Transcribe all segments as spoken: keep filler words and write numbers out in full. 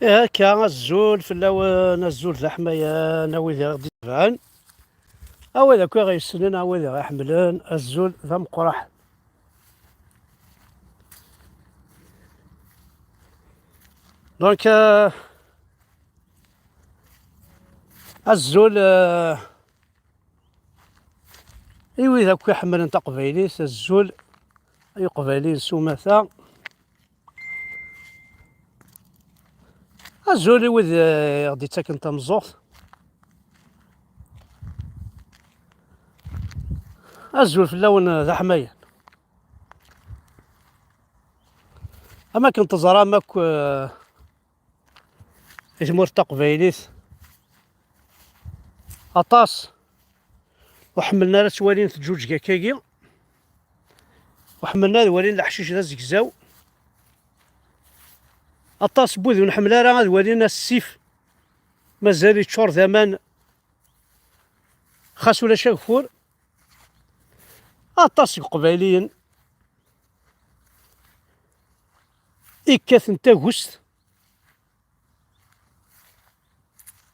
Akka, azul fell-awen, azul d aḥmayan, a wid i ɣ-d-itebɛen, a wid akk i ɣ-yessnen, a wid i ɣ-iḥemmlen, azul d ameqqran. Donc, euh, azul, euh, i wid akk iḥemmlen taqbaylit, azul ay Iqbayliyen s umata. Azul i wid, eh, i ɣ-d-ittaken tameẓẓuɣt. Azul fell-awen, eh, d aḥmayan. Am akken teẓram akk, eh, i tmurt taqbaylit, aṭas ur ḥemmlen ara ad ttwalin teǧǧuǧeg akkagi, ur ḥemmlen ara ad walin leḥcic d azegzaw. Aṭas n wid ur nḥemmel ara ad walin asif mazal yeččur d aman, xas ulac ageffur. Aṭas seg Iqbayliyen i kkaten tagust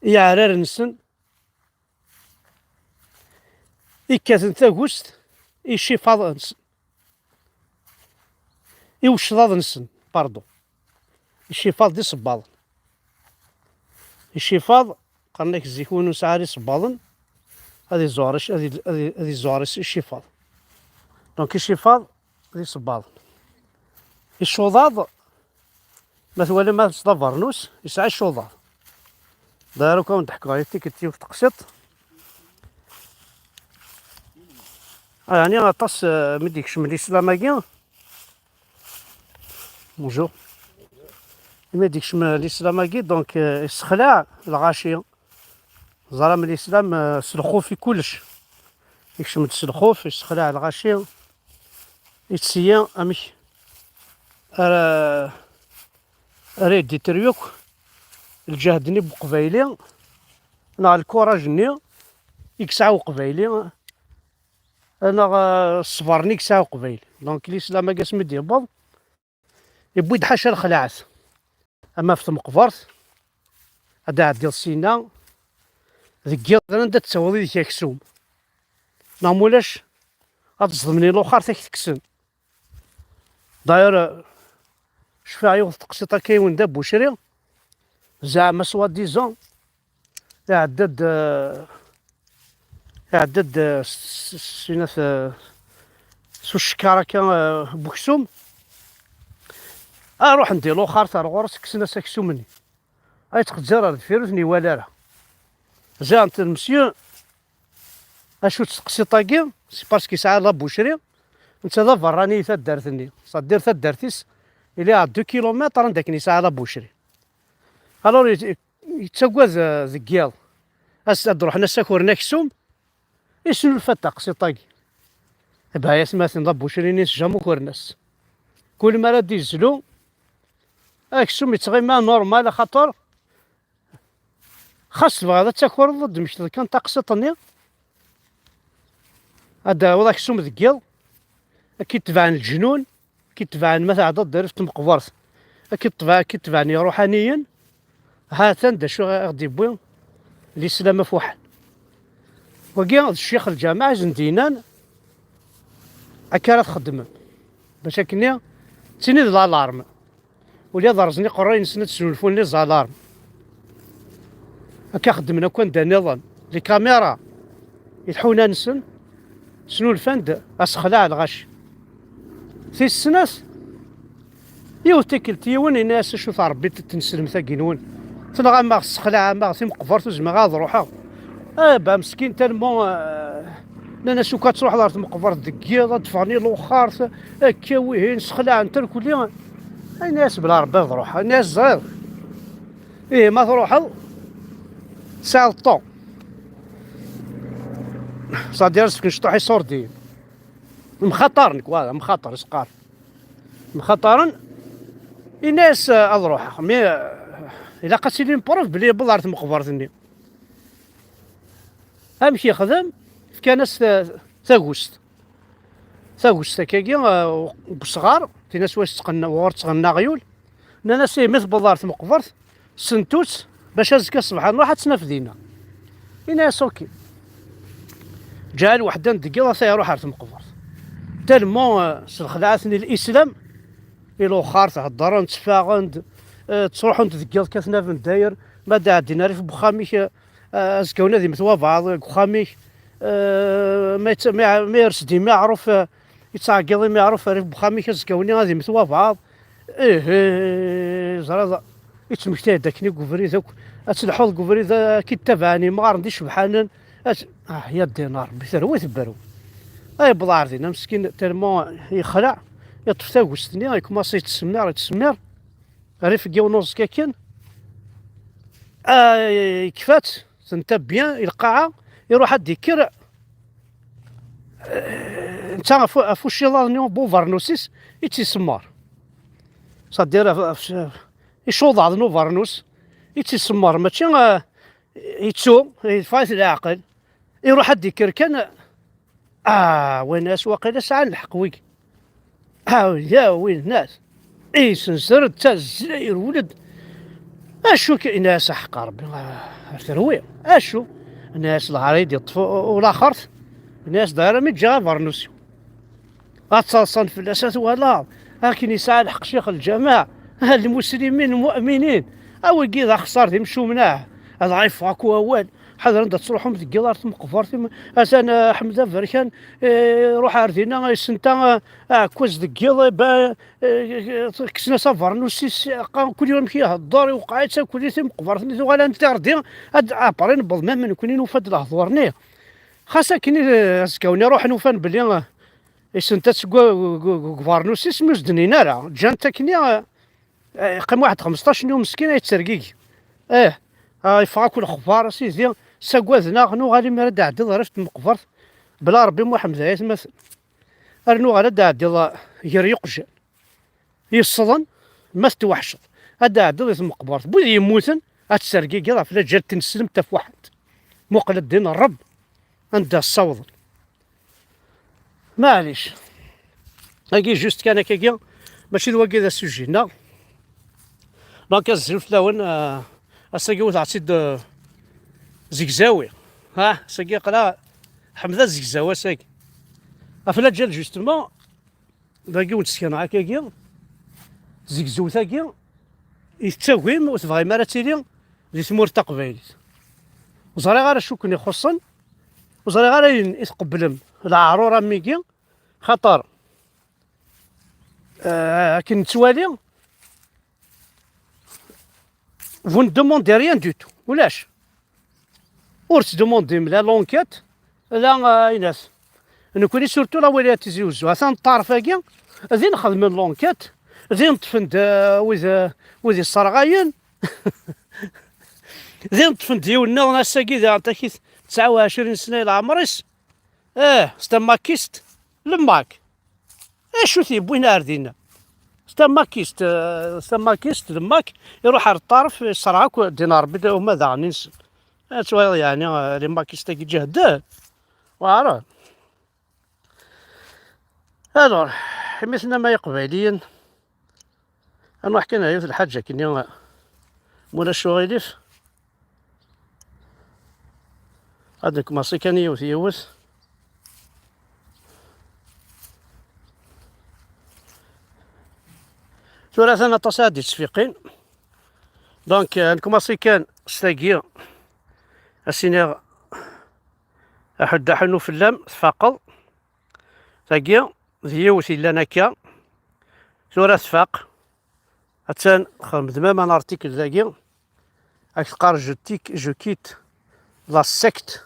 i yiɛrar-nsen, i kkaten tagust i icifaḍ-nsen, i wecḍaḍ-nsen, pardon. Icifaḍ d isebbaḍen. Icifaḍ, qqaren-ak zik win ur nesɛi ara isebbaḍen, ad iẓuɣer ic-, ad i-, ad i-, ad iẓuɣer is-, icifaḍ. Donc icifaḍ d isebbaḍen. Icuḍaḍ, ma twalam ma s d abernus, yesɛa icuḍaḍ. D'ailleurs, ad wen-d-ḥkuɣ i tikkelt yiwet teqsiṭ. Ah, yeɛni aṭas, eh, mi d-yekcem lislam-agi. Bonjour. Mi d-yekcem lislam-agi, donc, eh, yessexlaɛ lɣaci. Ẓram lislam, eh, s lxuf i kullec. Yekcem-d s lxuf, yessexlaɛ lɣaci. Yettṣeyyi amek ara, ara yedditryu akk lǧehd-nni n Uqbayli, neɣ lkuraj-nni i yesɛa Uqbayli, neɣ, eh, ṣṣber-nni i yesɛa Uqbayli. Donc, lislam-agi asmi d-yewweḍ, yewwi-d ḥaca lexlaɛat. Ama ɣef tmeqbert, ad d-ɛeddiḍ syenna, deg yiḍ anda d-tawiḍ yid-k aksum. Neɣ mulac, ad ẓedmen i luxart ad k-t-kksen. D'ailleurs, cfiɣ yiwet teqsiṭ akka i Wenda Bucri, zeɛma soi-disant, iɛedda-d, eh, iɛedda-d, eh, s, s, s, s, s ucekkar akka, eh, n uksum. Ah, ruḥen di luxart ar ɣur-s, kksen-as aksum-nni. Ay yettqeddir ar deffir, ur ten-iwala ara. Ziɣen-t lmesyu, acu-tt teqsiṭ-agi, c'est parce que yesɛa la boucherie, netta d aberrani i taddart-nni, c'est-à-dire taddart-is, il est à deux kilomètres anda akken yesɛa la boucherie. Alors, yet-, yettagad, eh, deg yiḍ. As-, ad d-ruḥen ad s-akren aksum, yesnulfa-d taqsiṭ-agi. Bah, ay atmaten, la boucherie-nni s jamais ukren-as. Kul mi ara d-yezlu, aksum yettɣima normal, axaṭer xas tebɣiḍ ad takreḍ, ad d-tmekteḍ kan taqsiṭ-nni, ad d-tawiḍ aksum deg yiḍ, ad k-itebɛen leǧnun, ad k-itebɛen ma tɛeddaḍ-d ɣef tmeqbert, ad k-itebɛ-, ad k-itebɛen iṛuḥaniyen. Ha-t-an d acu i ɣ-d-yewwi lislam afuḥan. Wagi d ccix lǧameɛ i sen-d-yennan akka ara txeddmem. Bac akkenni, d tini d l'alarme. Ula d rẓen iqerray-nsen ad snulfun les alarmes. Akka xeddmen akk anda nniḍen. Les caméras i tḥuna-nsen snulfan-d asexlaɛ lɣaci. Tis snat, yiwet tikkelt yiwen yenna-as: "Acu terbiḍ tneslemt-agi-nwen? Tenɣam-aɣ, tessexlaɛem-aɣ timeqbert, ur zmireɣ ad ruḥeɣ." Ah, bah, meskin, tellement, euh, nnan-as: "Ukan ad truḥeḍ ɣer tmeqbert deg yiḍ, ad d-ffɣen i luxart, akka wihin, sexlaɛen-t irkelli." Yenna-as: "Bla Rebbi ad ruḥeɣ." Yenna-as: "Ẓriɣ. Ihi ma truḥeḍ, tesɛiḍ ṭṭu." C'est-à-dire, sken cṭuḥ iṣurdiyen. Mxaṭaren, quoi, mxaṭer, isqar. Mxaṭaren, yenna-as, euh, ad ruḥeɣ. Mais, euh, ilaq ad tili une preuve belli yewweḍ ɣer tmeqbert-nni. Amek yexdem? Fkan-as ta-, tagust. Tagust akkagi, uh, n usɣar, tin-as wa yettqenna, wuɣur ttɣenna aɣyul. Nnan-as: "Ih, mi tewweḍ ɣer tmeqbert, Sentu-tt bac azekka ṣṣbeḥ ad nruḥ ad tt-naf dinna. Ini-as: "Ok." Ǧaɛel weḥd-a n deg yiḍ ata iruḥ ar tmeqbert. Tellement, eh, s lexlaɛat-nni n lislam, i lewxar theddren, tteffaɣen-d, eh, ttruḥun-d deg yiḍ kkaten abendayer, ma d-ɛeddin rrif n wexxam-ik, eh, eh, azekka-wen ad immet wabeɛḍ deg wexxam-ik, eh, ma yett-, ma, ma yers-d imiɛruf, eh, yettɛeggiḍ imiɛruf rrif n wexxam-ik, azekka-wen ad immet wabeɛḍ. Ih, ih, ih, ẓriḍ, yettmektay-d akken i deg ubrid akk, ad telḥuḍ deg ubrid, ad k-id-tabaɛen imɣaren d icebḥanen, ad, ah, ya ddin a Rebbi, terwi tebberwi. Ay yewweḍ ar dinna, meskin, tellement yexleɛ, yeṭṭef tagust-nni, yekmaṣi yettsemmiṛ, yettsemmiṛ, rrif n yiwen uẓekka kan, ah, yekfa-tt, tenta bien i lqaɛa, iruḥ ad d-yekker, eh, netta ɣef, ɣef uciḍaḍ-nni n ubernus-is i tt-isemmer. C'est-à-dire, ɣef, ɣef, icuḍaḍ n ubernus i tt-isemmer, mačči, eh, yettu, yeffeɣ-it leɛqel, iruḥ ad d-yekker kan, ah, win-as waqila sɛan lḥeqq wigi. Ah, ya win-as. Isenser d tazzla yerwel-d. Acu k-, ini-as: "Aḥeqq Rebbi, ah, terwi." Acu? Ini-as: "Lɛar i d-yeṭṭef u-, ulaxert." Ini-as: "Dayra mi ǧǧiɣ abernus-iw." Ad ttaḍsan fell-as, ad twalaḍ. Akken yesɛa lḥeqq Ccix Lǧameɛ, ah, lmuslimin, lmu'minin. A wigi d axeṣṣar d imcumnaɛ. Ad ɣa yeffeɣ akk wawal. Ḥadren-d ad truḥem deg yiḍ ar tmeqbert-im. Atan, eh, Ḥmed Aberkan, eh, ruḥ ar dinna, yessenta, eh, aɛekkaz deg yiḍ, eh, ba-, eh, kksen-as abernus-is, qqaren kul amek ihedder, iwqeɛ-itt akk di timeqbert-nni, tuɣal ad n-tirdi, ad, après newweḍ ma nekkni nufa-d lehdur-nni. Xas akken i, eh, azekka-nni ruḥen ufan belli, eh, yessenta seg wa-, gu-, gu-, gu-, ubernus-is mi ur s-d-nnin ara. Ǧǧan-t akken, eh, Eh, yeqqim waḥed xmesṭac n yum meskin ay yettergigi. Eh, ah, yeffeɣ akk lexbar, a sidi, ssagaden-aɣ, nuɣal imir ad d-ɛeddiḍ ɣer tmeqbert, bla Rebbi Muḥemmed ay atmaten. Ar nuɣal ad d-ɛeddiḍ, ah, gar yiqjan. Yessḍen, ma tettwaḥceḍ. Ad d-ɛeddiḍ i tmeqbert. Bu wid yemmuten, ad tessergigiḍ ɣef laǧal tineslemt tafuḥant. Muqel ddin n Rebbi, anda ssawḍen. Maɛlic. Agi juste kan akkagi, mačči d wagi d asujet-nneɣ. Donc, azul fell-awen, euh, ass-agi wteɣ-tt-id, euh, zegzawi. Ha, ass-agi aql-aɣ Ḥmed azegzaw ass-agi. Ɣef laǧal, justement, dagi wen-d-ssekneɣ akkagi, zegzewt-agi, i tettagim, ur tebɣim ara ad tili di tmurt taqbaylit. Ur ẓriɣ ara acu ken-ixuṣṣen, ur ẓriɣ ara ayen i tqeblem leɛrur am wigi, xaṭer, eh, akken nettwali, vous ne demandez rien du tout, ulac. Ur tettdemandim la l'enquête, la, eh, ayen-as. Nekkni surtout la wilayat Tizi Uzzu, atan ṭṭerf-agi, din xedmen l'enquête, din ṭṭfen-d, eh, wid, eh, wid isserɣayen, din ṭṭfen-d yiwen nniḍen ass-agi, daɣen takit tesɛa u ɛecrin sna i leɛmer-is. Eh, c'est un maquiste, le mac. Acu t-yewwin ar dinna? C'est un maquiste, eh, c'est un maquiste, le mac, iruḥ ar ṭṭerf, yesserɣ akk ddin n Rebbi, uma daɣen insen. Ad twaliḍ, yeɛni, eh, les maquistes-agi ǧehden. Weɛren. Alors, imi tennam ay Iqbayliyen, ad nruḥ kan ɣer yiwet lḥaǧa akkenni, ma ulac uɣilif. Ad nekmaṣi kan yiwet yiwet. Tura atan aṭas ara d-yettfiqin. Donc, euh, nekmaṣi kan s tagi. Ad s-iniɣ aḥuddu aḥunnu fell-am, tfaqeḍ. Tagi d yiwet yellan akka. Tura tfaq. Attan xedmet même un article dagi. Ad k-teqqar: "Je tik-, je quitte la secte."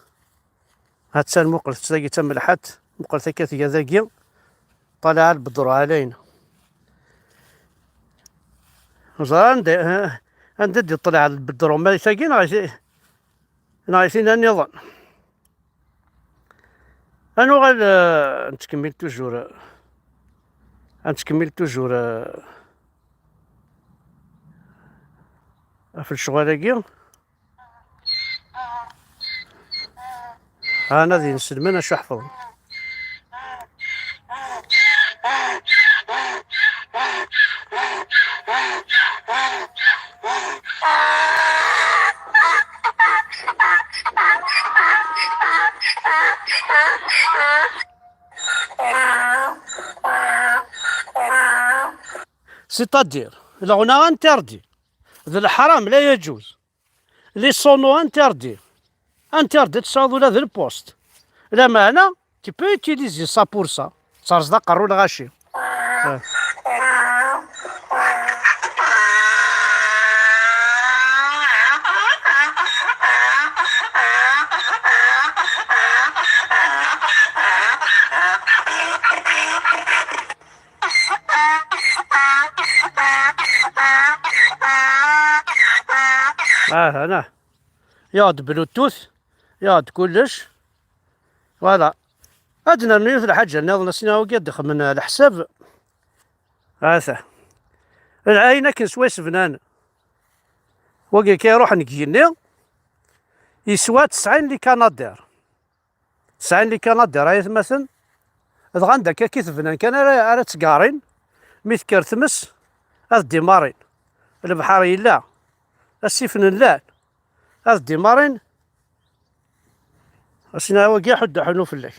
Attan, muqlet tagi d tamelḥant, muqlet akka tga dagi. طلع البدر علينا. Ẓer anda, anda d-iṭleɛ lbedru, ma d tagi neɣ i ti-, neɣ i tina nniḍen. Ad nuɣal, eh, nettkemmil toujours, eh, ad nettkemmil toujours, eh, ɣef lecɣal-agi. Ha, ad inselmen acu ḥefḍen. C'est-à-dire, leɣna interdit, d leḥram, la yajuz. Les sonos interdits, interdit ad tesɛuḍ ula d lpost. Lameɛna, tu peux utiliser ça pour ça. Terẓeḍ aqerru n lɣaci. Ah. Ah, هنا. يقعد بلوتوث، يقعد كلش. Voilà. Ad nernu yiwet lḥaǧa nniḍen, asin wagi ad d-ixemmen leḥsab. Ata. Lɛayen akken swayes bnan. Wagi kan iruḥen deg yigenni, yeswa tesɛin likanadiṛ. Tesɛin likanadiṛ ay atmaten. Dɣa anda akka i t-bnan kan ara, ara ttgarin. Mi tekker tmes, ad dimarin. Lebḥer yella. Asifen llan. Ad dimarin. Asin wagi ḥuddu ḥunu fell-ak.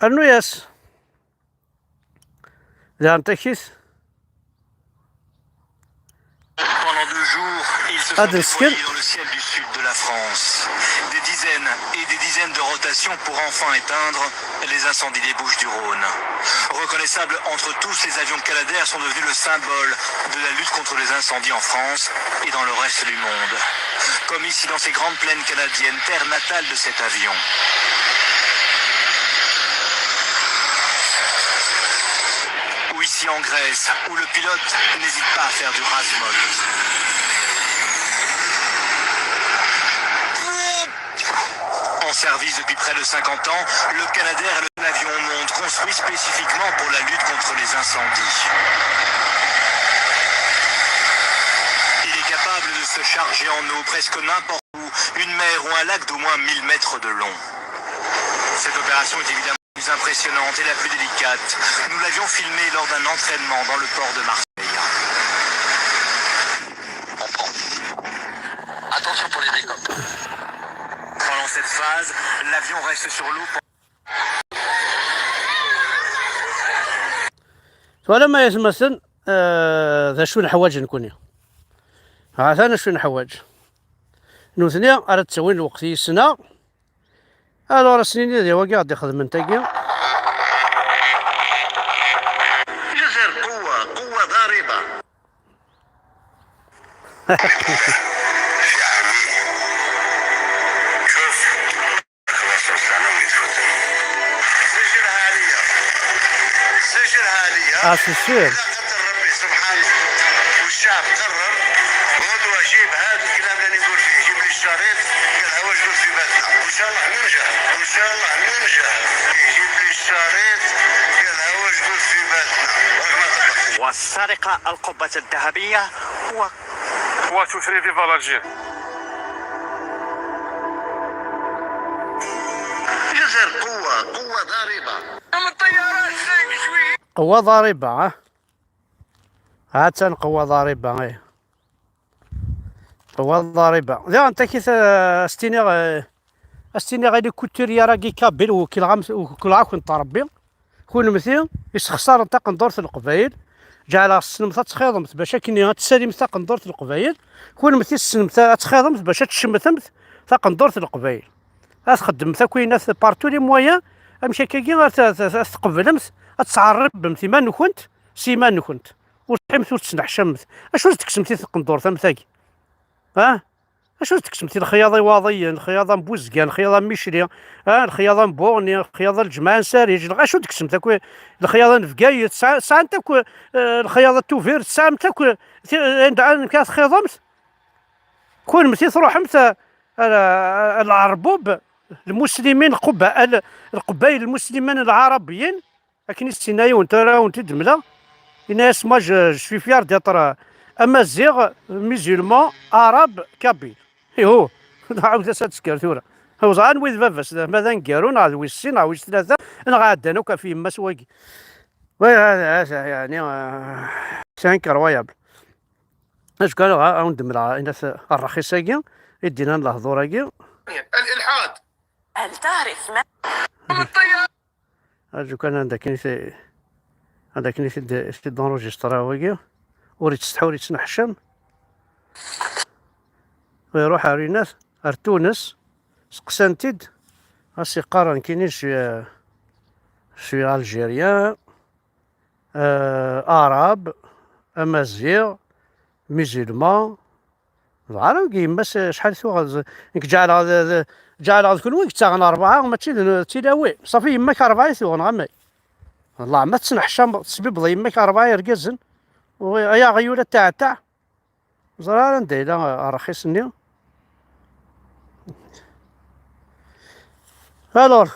Rnu-yas. Daɣen takit. Pendant deux jours, ils se sont Ad nesken. Déployés dans le ciel du sud de la France. Des dizaines et des dizaines de rotations pour enfin éteindre les incendies des Bouches-du-Rhône. Reconnaissables entre tous, les avions Canadair sont devenus le symbole de la lutte contre les incendies en France et dans le reste du monde. Comme ici dans ces grandes plaines canadiennes, terre natale de cet avion. Ou ici en Grèce, où le pilote n'hésite pas à faire du razmog. En service depuis près de cinquante ans, le Canadair est le seul avion au monde construit spécifiquement pour la lutte contre les incendies. Il est capable de se charger en eau presque n'importe où, une mer ou un lac d'au moins mille mètres de long. Cette opération est évidemment la plus impressionnante et la plus délicate. Nous l'avions filmée lors d'un entraînement dans le port de Marseille. On prend. Attention pour les décoques. Pendant cette phase, l'avion reste sur l'eau. Twalam ay atmaten, eh, d acu neḥwaǧ nekkni? Hatan acu neḥwaǧ. Nutni ara d-ttawin lweqt yis-neɣ. Alors, ad s-nini d wagi ad d-ixedmen tagi. جزر قوة، قوة ضاربة. شوف. خلاص، وسعنا وين تفوت. سجلها عليا. سجلها عليا. Ah, c'est sûr. إلا قدر ربي سبحانه. والشعب قرر. غدوة جيب هذا الكلام اللي نقول فيه، جيب لي الشريط، قالها واش قلت في باتنا. وإن شاء الله ننجح. وإن شاء الله ننجح. جيب لي الشريط، قالها واش قلت في باتنا. والسرقة القبة الذهبية و One, two, three, viva l'Algérie. جزر قوة، قوة ضاربة. قوة ضاربة، ها؟ هاتان قوة ضاربة، إيه. قوة ضاربة. Daɣen takit, eh, ad s-tiniɣ, eh, ad s-tiniɣ i les couturiers-agi kabyles, wekleɣ-am-, wekleɣ-akent Ṛebbi. Kunemti yessexṣaren taqendurt n Leqbayel, ǧeɛleɣ tessnemt ad txiḍemt bac akken ad tessalimt taqendurt n Leqbayel. Kunemti tessnemt ad txiḍemt bac ad tcemmtemt taqendurt n Leqbayel. Ad txeddmemt akk ayen at-, par tous les moyens, amek akkagi ad t-, ad t-, ad tqeblemt, ad tesɛerribemt iman-nkent s iman-nkent. Ur teḥḥimt ur tesneḥcamemt. Acu i s-d-tekksemt i taqendurt am tagi? Ah? Acu i s-d-tekksemt i lexyaḍ iwaḍiyen, lexyaḍ am Buzgan, lexyaḍ am Micli, ah, lexyaḍ am Buɣni, lexyaḍ a Lǧemɛa n Sariǧ, lex-, acu i d-tekksemt akk, lexyaḍ n Bgayet, sɛa-, sɛant akk, eh, lexyaḍ n Tubiret, tesɛamt akk, eh, ti-, anda, amek ara txiḍemt? Kunemti truḥemt, eh, eh, Lɛerbub, lmuslimin, lqubba-, l-, lqebbayel lmuslimin lɛarabiyin, akken i s-yenna yiwen tura, ad awen-t-id-mleɣ. Yenna-yas: "Moi, je, je suis fier d'être, euh, amaziɣ, musulman, arabe, kabyle." Ihu, nɛawed-as ad tesker tura. Ur ẓriɣ anwa i d baba-s, ma d aneggaru, neɣ d wis sin, neɣ wis tlata, neɣ ɛeddan akk ɣef yemma-s wagi. Wa, hada, hada, yeɛni, euh, c'est incroyable. Azekka, neɣ ad awen-d-mleɣ, inat, rrxis-agi, i d-yennan lehdur-agi. الإلحاد. هل تعرف ما Azekka, anda akken i t-, Ad akken i t-id-, i t-id-enregistré wagi. Ur yettsetḥi, ur yettneḥcam. Iruḥ ar inat, ar Tunes, seqsan-t-id, as iqqar nekkini je suis, je suis algérien, euh, arabe, amaziɣ, musulman. Dɣa ara wagi yemma-s acḥal tuɣ, nekk ǧeɛleɣ d, d, ǧeɛleɣ d kunwi i yettaɣen rebɛa, mačči d, d tilawin. Safi yemma-k rebɛa i tuɣen, ɣamay. Wallah, ma tettneḥcameḍ, tesbibbeḍ yemma-k rebɛa yergazen, u-, ay aɣyul a taɛtaɛ. Ẓriɣ ara anda yella rrxis-nni. Alors,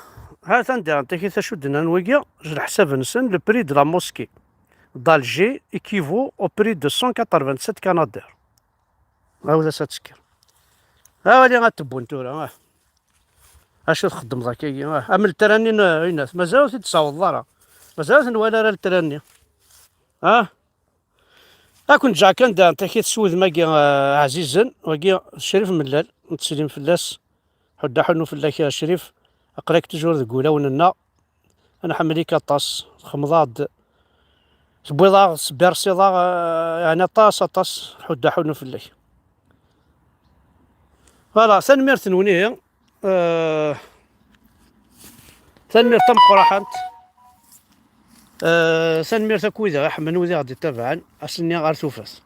ha-t-an diɣen takit acu d-nnan wigi, s leḥsab-nsen, le prix de la mosquée d'Alger équivaut au prix de cent quatre-vingt-sept canadairs. Ɛawed-as ad tekker. Awali ad tewwun tura, ah. Acu txeddmeḍ akkagi, ah. Am letranni n, inat, mazal ur t-id-tessawḍeḍ ara. Mazal ur t-nwala ara letranni. Ah. Ad ken-ǧǧeɣ kan da takit s wudem-agi, ah, ɛzizen. Wagi d Crif Mellal, nettsellim fell-as. Ḥuddu aḥunnu fell-ak a Crif. Aql-ak toujours deg wulawen-nneɣ. Ad nḥemmel-ik aṭas. Txedmeḍ-aɣ-d, tewwiḍ-aɣ, tesbersiḍ-aɣ, ah, yeɛni aṭas, aṭas. Ḥuddu aḥunnu fell-ak. Voilà, tanemmirt-nwen ihi. Euh, tanemmirt tameqqraḥant. Euh, tanemmirt akk wid i ɣ-iḥemmlen, wid i ɣ-d-ittabaɛen. Ass-nni ar tufat.